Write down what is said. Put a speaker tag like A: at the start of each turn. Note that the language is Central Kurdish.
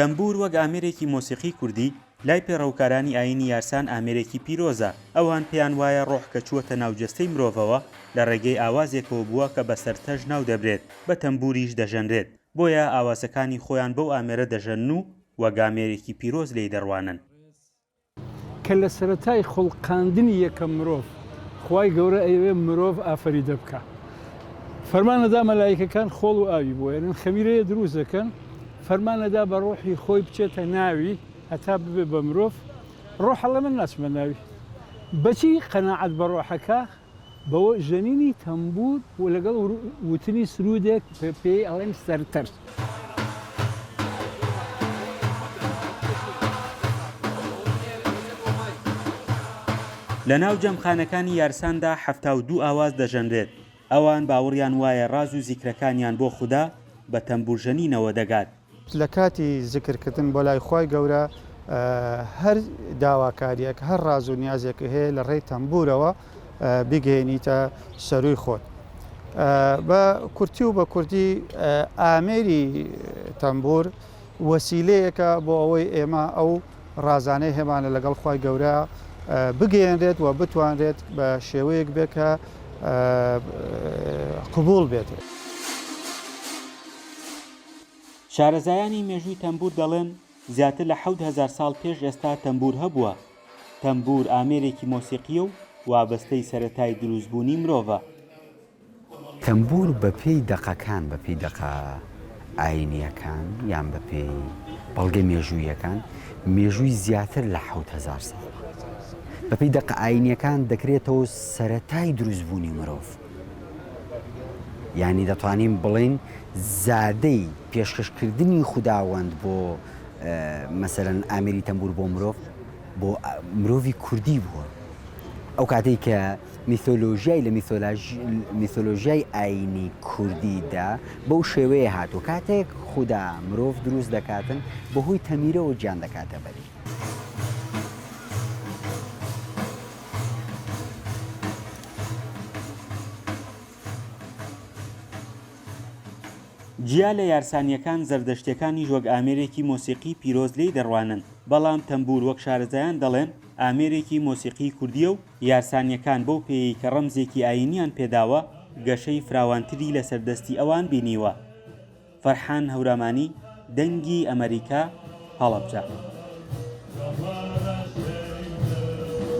A: تەمبوور وەک ئامێرێکی مۆسیقی کوردی، لای پەیڕەوکارانی ئایینی یارسان ئامێرێکی پیرۆزە، ئەوان پێیان وایە ڕۆح کە چووەتە ناو جەستەی مرۆڤەوە لە ڕێگەی ئاوازێکەوە بووە کە بە سەرتەژ ناو دەبرێت، بە تەمبووریش دەژەنرێت، بۆیە ئاوازەکانی خۆیان بەو ئامێرە دەژەنن و وەک ئامێرێکی پیرۆز لێی دەڕوانن.
B: کە لە سەرەتای خوڵقاندنی یەکەم مرۆڤ خوای گەورە ئەیەوێ مرۆڤ ئافەریدە بکا فەرمان ئەدا مەلایکەکان خۆڵ و ئاوی بۆ ئێنن خەمیرەیە دروست دەکەن فەرمان ئەدا بە ڕۆحی خۆی بچێتە ناوی هەتا ببێ بە مرۆڤ ڕۆح ئەڵێ من ناچمە ناوی بەچی قەناعەت بە ڕۆحەکە بەوە ژەنینی تەمبوور و لەگەڵ وتنی سروودێک پێی ئەڵێن سەرتەر.
A: لە ناو جەمخانەکانی یارساندا 72 ئاواز دەژەنرێت، ئەوان باوەڕیان وایە ڕاز و زیکرەکانیان بۆ خودا بە تەمبوورژەنینەوە دەگات.
C: لە کاتی زکر کردن بۆ لای خوای گەورە هەر داواکاریەک هەر ڕاز و نیازێک هەیە لە ڕێی تەمبورەوە بیگەێنیتە سەروی خۆت بە کورتی و بە کوردی ئامێری تەمبور وەسیلەیەکە بۆ ئەوەی ئێمە ئەو ڕازانەی هەمانە لەگەڵ خوای گەورە بگەیەنرێت و بتوانرێت بە شێوەیەک بێت کە قبوڵ بێت.
A: شارەزایانی مێژووی تەمبوور دەڵێن، زیاتر لە 7000 ساڵ پێش ئێستا تەمبوور هەبووە. تەمبوور ئامێرێکی مۆسیقییە و وابەستەی سەرەتای دروستبوونی مرۆڤە.
D: تەمبوور بە پێی دەقەکان، بە پێی دەقە ئایینییەکان یان بە پێی بەڵگە مێژووییەکان، مێژووی زیاتر لە 7000 ساڵە. بە پێی دەقە ئایینییەکان دەکرێتەوە سەرەتای دروستبوونی مرۆڤ. یانی دەتوانین بڵێین زادەی پێشکەشکردنی خوداوەند بۆ مەسەلەن ئامێری تەمبور بۆ مرۆڤ بۆ مرۆڤی کوردی بووە ئەو کاتێک کە میتۆلۆژیای لە میتۆلۆژیای ئاینی کوردیدا بەو شێوەیە هاتوو کاتێک خودا مرۆڤ دروست دەکاتن بەهۆی تەمیرەوە گیان دەکاتە بەری.
A: جیا لە یارسانییەکان زەردەشتیەکانیش وەک ئامێرێکی مۆسیقی پیرۆز لێی دەڕوانن، بەڵام تەمبوور وەک شارەزایان دەڵێن ئامێرێکی مۆسیقی کوردییە و یارسانییەکان بەو پێیەی کە ڕەمزێکی ئایینیان پێداوە گەشەی فراوانتری لەسەر دەستی ئەوان بینیوە. فەرحان هەورامانی، دەنگی ئەمەریکا، هەڵەبجە.